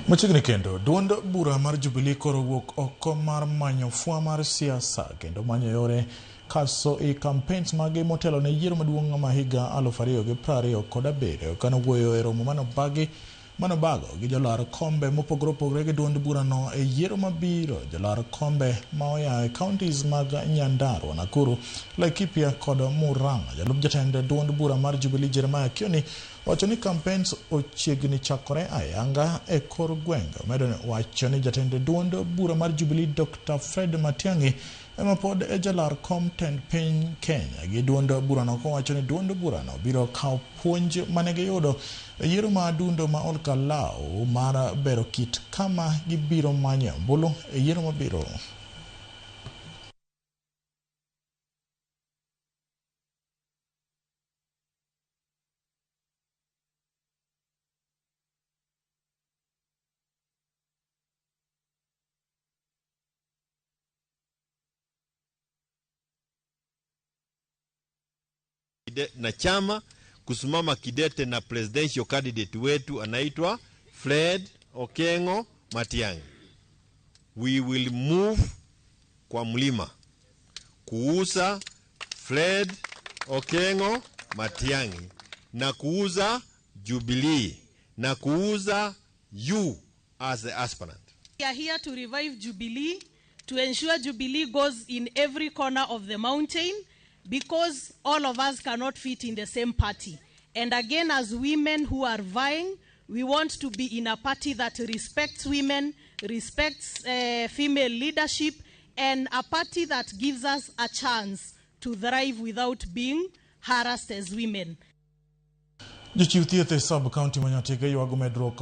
Machiegni kendo, duond bura mar Jubilee koro wuok oko mar manyo fwa mar siasa kendo manyo yore kaso e campaigns mage motelo ne yiero maduong' ma higa 2027. Kanowuoyo e romo manobagi manobago gi jolar kombe mopogore opogore gi duond burano e yiero mabiro. Jolar kombe ma oa e counties mag Nyandarua, Nakuru, Laikipia kod Murang'a. Jalup jatend duond bura mar Jubilee Jeremiah Kioni wacho ni campaigns ochiegni chakore ayanga e kor gwenge. Omedo wacho ni jatend duond bura mar Jubilee Dr. Fred Matiang'i ema pod e jalar kom tend piny Kenya gi duond burano, kowacho ni duond burano biro kawo puonj mane giyudo e yiero ma adundo ma Ol Kalou mar bero kit kama gibiro manyo ombulu e yiero mabiro. Na chama kusimama kidete na presidential candidate wetu anaitwa Fred Okengo Matiang'i. We will move kwa mlima kuuza Fred Okengo Matiang'i na kuuza Jubilee na kuuza you as the aspirant. We are here to revive Jubilee, to ensure Jubilee goes in every corner of the mountain, because all of us cannot fit in the same party. And again, as women who are vying, we want to be in a party that respects women, respects female leadership, and a party that gives us a chance to thrive without being harassed as women. Jochiw thieth e sub county ma Nyatike ywago medruok.